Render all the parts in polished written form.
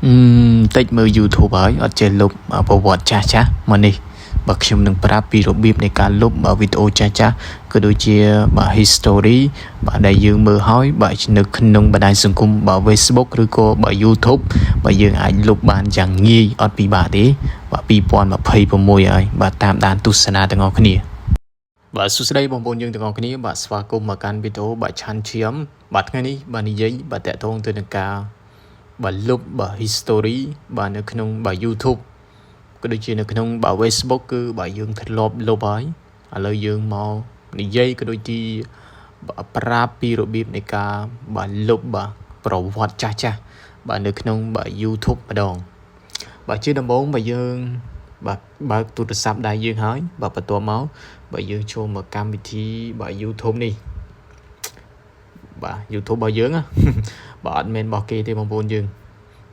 អឺតិចមើល YouTube ហើយអត់ចេះលុបប្រវត្តិចាស់ចាស់មកនេះបើខ្ញុំនឹងប្រាប់ពីរបៀបនៃការលុបវីដេអូចាស់ចាស់ក៏ដូចជាបាទ history បាទដែលយើងមើលហើយបាទនៅក្នុងបណ្ដាញសង្គមបាទ Facebook ឬក៏បាទ YouTube បាទយើងអាចលុបបានយ៉ាងងាយអត់ពិបាកទេបាទ2026ហើយបាទតាមដានទស្សនាទាំងអស់គ្នា បាទសួស្តីបងប្អូនយើងទាំងអស់គ្នាបាទស្វាគមន៍មកកាន់វីដេអូបាទឆាន់ឈាមបាទថ្ងៃនេះបាទនិយាយបាទតាក់ទងទៅនឹងការបាទលុបបាទ history បាទនៅក្នុងបាទ YouTube ក៏ដូចជានៅក្នុងបាទ Facebook គឺបាទយើងធ្លាប់លុបហើយឥឡូវយើងមកនិយាយក៏ដូចជាបាទប្រាប់ពីរបៀបនៃការបាទលុបបាទប្រវត្តិចាស់ចាស់បាទនៅក្នុងបាទ YouTube ម្ដងបាទជាដំបូងបាទយើងបាទបើកទូរស័ព្ទដៃយើងហើយបាទបន្ទាប់មកបាទយើងចូលមកកម្មវិធីបាទ YouTube នេះបាទ YouTube របស់យើងណា បាទអត់មែនរបស់គេទេបងប្អូនយើង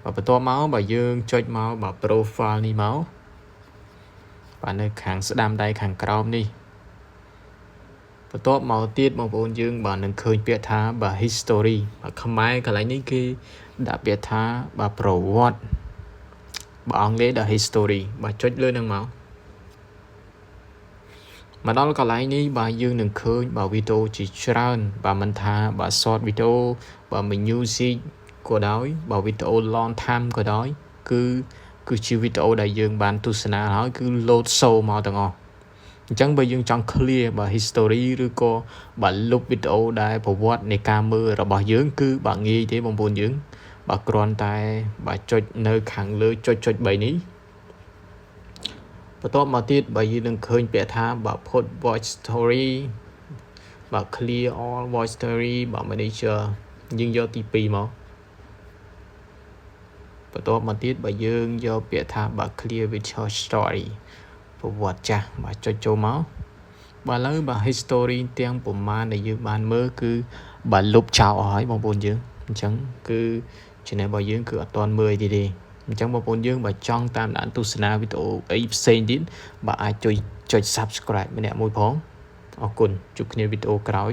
បាទបន្ទាប់មកបាទយើងចុចមកបាទ profile នេះមកបាទនៅខាងស្ដាំដៃខាងក្រោមនេះបន្ទាប់មកទៀតបងប្អូនយើងបាទនឹងឃើញពាក្យថាបាទ history បាទខ្មែរកន្លែងនេះគេដាក់ពាក្យថាបាទប្រវត្តិបាទអង់គ្លេសដាក់ history បាទចុចលើនឹងមកមកដល់កន្លែងនេះបាទយើងនឹងឃើញបាទវីដេអូជាច្រើនបាទមិនថាបាទ short វីដេអូបាទ music ក៏ដោយបាទវីដេអូ long time ក៏ដោយគឺគឺជាវីដេអូដែលយើងបានទស្សនាហើយគឺ load show មកទាំងអស់អញ្ចឹងបើយើងចង់ clear បាទ history ឬក៏បាទលុបវីដេអូដែលប្រវត្តិនៃការមើលរបស់យើងគឺបាទងាយទេបងប្អូនយើងបាទគ្រាន់តែបាទចុចនៅខាងលើចុចចុច3នេះបន្ទាប់មកទៀតបើយើងនឹងឃើញពាក្យថាបាទ put watch history បាទ clear all watch history បាទ manager យើងយកទី2មកបន្ទាប់មកទៀតបើយើងយកពាក្យថាបាទ clear with history ប្រវត្តិចាស់បាទចុចចូលមកបាទឥឡូវបាទ history ទាំងប្រមាណដែលយើងបានមើលគឺបាទលុបចោលអស់ហើយបងប្អូនយើងអញ្ចឹងគឺ channel របស់យើងគឺអត់ទាន់មើលអីទេអញ្ចឹងបងប្អូនយើងបើចង់តាមដានទស្សនាវីដេអូអីផ្សេងទៀតបាទអាចជួយចុច subscribe ម្នាក់មួយផងអរគុណជួបគ្នាវីដេអូក្រោយ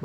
។